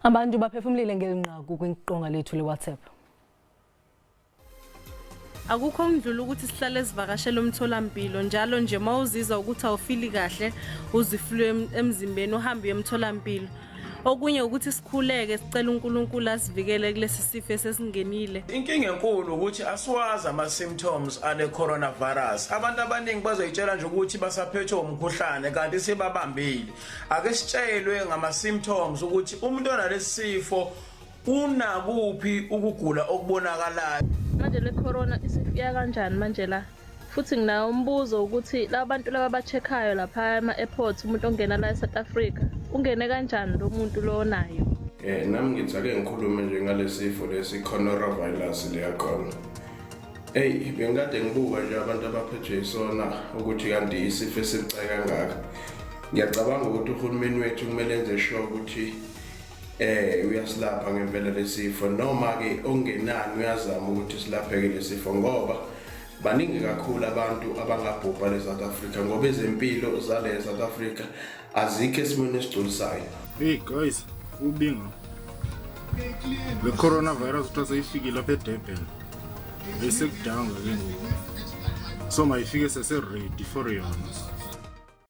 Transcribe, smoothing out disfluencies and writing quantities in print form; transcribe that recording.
Abantu baphefumlile ngeli nqaku kwiqonga lethu leWhatsApp. Akukho okundlula ukuthi sihlale sivakashela umtholampilo njalo nje uma uzizwa ukuthi awufili kahle uziflu emzimbeni uhambe uye emtholampilo. Okunye ukuthi sikhuleke sicela uNkulunkulu asivikele kulesi sifo esesingenile. Inkinga enkulu ukuthi asiwazi ama-symptoms ale coronavirus. Abantu abaningi bazoyitshela nje ukuthi basaphethwe umkhuhlane kanti sebabambile. Ake sitshelwe ngama-symptoms ukuthi umuntu onalesi sifo unakuphi ukugula okubonakalayo. Manje le corona isifika kanjani manje la? Futhi nginawo umbuzo ukuthi laba bantu laba aba-check-ayo lapha ema-airport umuntu ongena la e-South Africa ungene kanjani lo muntu lo onayo? Nami ngithi ake ngikhulume nje ngalesifo lesi coronavirus leyakhona. Eyi bengikade ngibuka nje abantu abaphethwe yisona ukuthi kanti isifo esibucayi kangaka. Ngiyacabanga ukuthi uhulumeni wethu kumele enze sure ukuthi uyasilapha ngempela lesifo noma ke ongenani uyazama ukuthi silapheke lesifo ngoba baningi kakhulu abantu abangabhubha le South Africa ngoba ezempilo zale South Africa azikho esimweni esigculisayo. Hey guys, ubinga. Le coronavirus kuthiwa seyifikile apha eDurban. Besekudanga ke ngoku. So mayifike sese ready for yona.